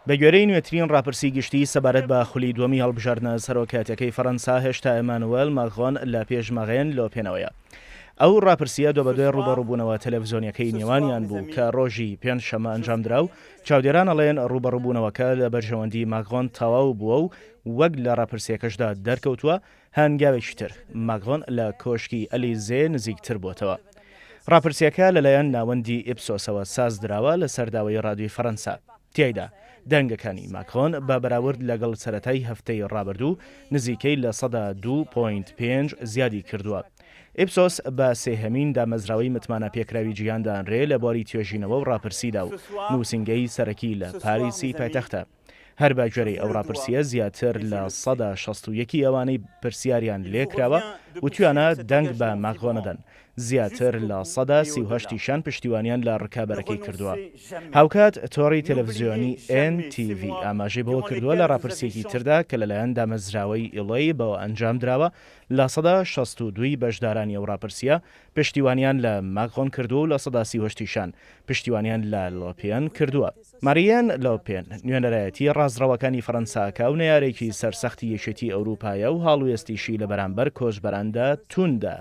بەگوێرەی نوێترین ڕاپرسی گشتی سەبارەت بە خولی دووەمی هەڵبژاردنە سەرۆکایەتیەکەی فەرەنسا، هێشتا ئێمانوێل ماکرۆن لە پێش مارین لۆپێنەوەیە. ئەو ڕاپرسییە دوابەدوای ڕووبەڕووبوونەوە تەلەفزیۆنیەکەی نێوانیان بوو کە ڕۆژی پێنجشەممە ئەنجامدرا و چاودێران ئەڵێن ڕووبەڕووبوونەوەکە لە بەرژەوەندی ماکرۆن تەواو بووە و وەک لە ڕاپرسییەکەشدا دەرکەوتووە هەنگاوێکی تر ماکرۆن لە کۆشکی ئەلیزێ نزیکتر بۆتەوە. ڕاپرسییەکە لەلایەن ناوەندی ئیپسۆسەوە سازدراوە لەسەر داوای ڕادیۆی فەرەنسا. تیایدا دەنگەکانی ماکرۆن بە بەراورد لەگەڵ سەرەتای هەفتەی ڕابردوو نزیکەی 2.5% زیادی کردووە. ئیپسۆس بە سێهەمین دامەزراوەی متمانەپێکراوی جیهان دانرێ لە بواری توێژینەوە و ڕاپرسیدا و نووسینگەی سەرەکی لە پاریسی پایتەختە. هەر بە گوێرەی ئەو ڕاپرسییە زیاتر 61% ی ئەوانەی پرسیاریان لێکراوە وتویانە دەنگ بە ماکرۆن ئەدەن، زیاتر 38% یشان پشتیوانیان لە ڕکابەرەکەی کردووە. هاوکات تۆڕی تەلەفزیۆنی ئێن تی ڤی ئاماژەی بەوە کردووە لە ڕاپرسییەکی تردا کە لەلایەن دامەزراوەی ئیڵەیبەوە ئەنجامدراوە 62% ی بەشدارانی ئەو ڕاپرسییە پشتیوانیان لە ماکرۆن کردووە و 38% یشان پشتیوانیان لە لۆپێن کردووە. ماریێن لۆپێن، نوێنەرایەتی ڕاستڕەوەکانی فەرەنسا ئەکا و نەیارێکی سەرسەختی یەکێتی ئەوروپایە و هەڵوێستیشی لە بەرامبەر کۆچبەراندا توندە.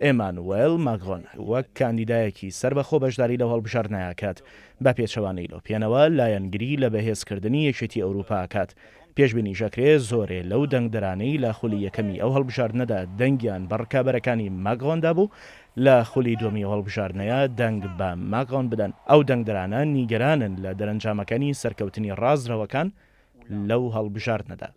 ئێمانوێل ماکرۆن وەک کاندیدایەکی سەربەخۆ بەشداری لەو هەڵبژاردنە ئەکات، بە پێچەوانەی لۆپێنەوە لایەنگری لە بەهێزکردنی یەکێتی ئەوروپا ئەکات. پێشبینیش ئەکرێ زۆرێ لەو دەنگدەرانەی لە خولی یەکەمی ئەو هەڵبژاردنەدا دەنگیان بە ڕکابەرەکانی ماکرۆن دابوو، لە خولی دووەمی ئەو هەڵبژاردنەیا دەنگ بە ماکرۆن بدەن. ئەو دەنگدەرانە نیگەرانن لە دەرەنجامەکانی سەرکەوتنی ڕاسترەوەکان لەو هەڵبژاردنەدا.